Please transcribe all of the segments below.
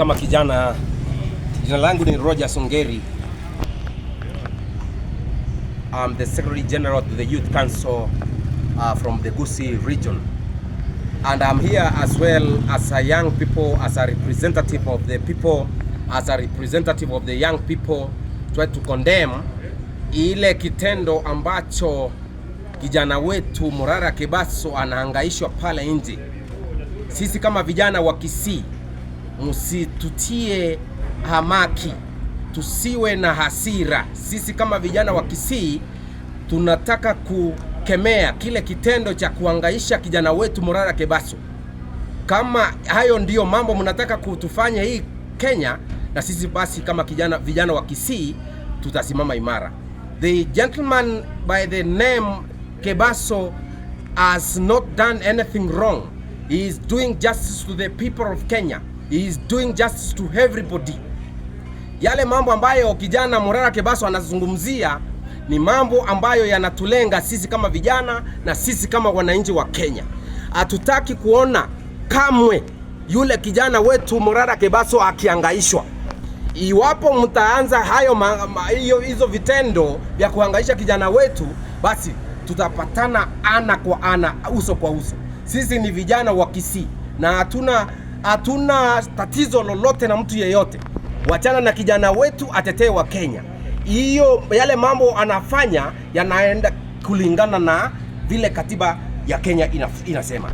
Kama kijana, jina langu ni Roger Songeri. I'm the Secretary General to the Youth Council uh, from the Gusii region. And I'm here as well as a young people, as a representative of the people, as a representative of the young people, try to condemn ile kitendo ambacho kijana wetu Morara Kebaso anahangaishwa pale nje. Sisi kama vijana wa Kisii, msitutie hamaki, tusiwe na hasira. Sisi kama vijana wa Kisii tunataka kukemea kile kitendo cha kuhangaisha kijana wetu Morara Kebaso. Kama hayo ndiyo mambo mnataka kutufanya hii Kenya, na sisi basi kama kijana, vijana wa Kisii tutasimama imara. The gentleman by the name Kebaso has not done anything wrong. He is doing justice to the people of Kenya. He is doing justice to everybody. Yale mambo ambayo kijana Morara Kebaso anazungumzia ni mambo ambayo yanatulenga sisi kama vijana na sisi kama wananchi wa Kenya. Hatutaki kuona kamwe yule kijana wetu Morara Kebaso akihangaishwa. Iwapo mtaanza hayo ma, ma, hiyo hizo vitendo vya kuhangaisha kijana wetu, basi tutapatana ana kwa ana, uso kwa uso. Sisi ni vijana wa Kisii na hatuna hatuna tatizo lolote na mtu yeyote. Wachana na kijana wetu atetee wa Kenya. Hiyo yale mambo anafanya yanaenda kulingana na vile katiba ya Kenya ina, inasema.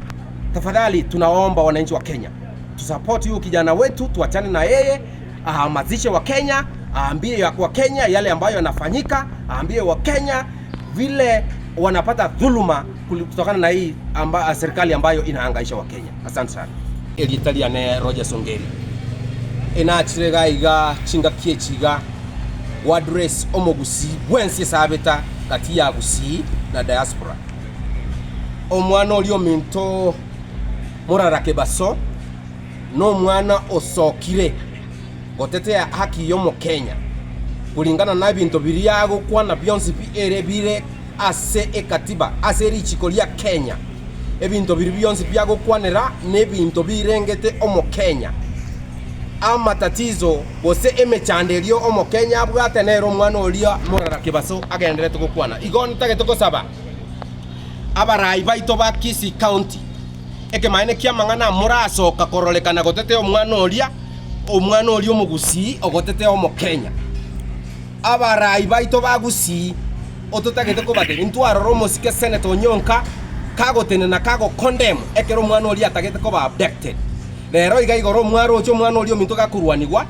Tafadhali tunaomba wananchi wa Kenya tusupport huyu kijana wetu, tuachane na yeye, ahamasishe Wakenya, aambie Wakenya yale ambayo yanafanyika, aambie Wakenya vile wanapata dhuluma kutokana na hii amba, serikali ambayo inahangaisha Wakenya. Asante sana. Erieta riane Roger Songeri enachire iga iga chingaki echi iga gwa address omogusii bwensi esabeta gati ya Gusii na diaspora. Omwana oria ominto Morara Kebaso nomwana osokire gotetea haki y'Omokenya kulingana na ebinto biria agokwana bionsi pi ere bire ase ekatiba ase richiko ria Kenya. Ebinto biria bionsi biagokwanera nebinto birengete Omokenya. Amatatizo gose emechando eria Omokenya abwate nere omwana oria Morara Kebaso agendererete gokwana. Igo ntagete gosaba abarai baito ba Kisii County ekemaene ki'amang'ana morasoka kororekana gotetea omwana oria, omwana oria omogusii ogotetea Omokenya. Abarai baito ba Gusii ototagete kobatebia ntwarora omosike Senator Onyonka kagotenena kago condemn ekero omwana oria atagete koba abducted. Rero iga igoro omwaroche omwana oria ominto gakorwanigwa,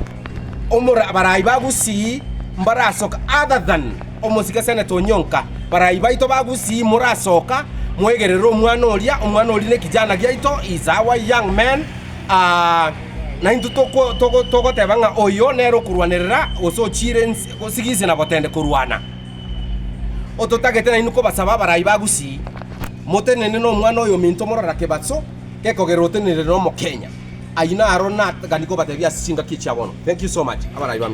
omora abarai ba Gusii mbarasoka other than omosike Senator Onyonka. Barai baito ba Gusii morasoka moegerere omwana oria, omwana oria nekijana giaito, he is our young man ah, naintwe toko togo togoteba ng'a oyo nere okorwanerera gose ochiire nse gosigisi na botende korwana. Ototagete nainwe kobasaba abarai ba Gusii, motenene na omwana oyo ominto morara kebaso, gekogera otenenere na Omokenya. Ayio naro natagani kobatebia ase chingaki chia bono. Thank you so much abarai baminto.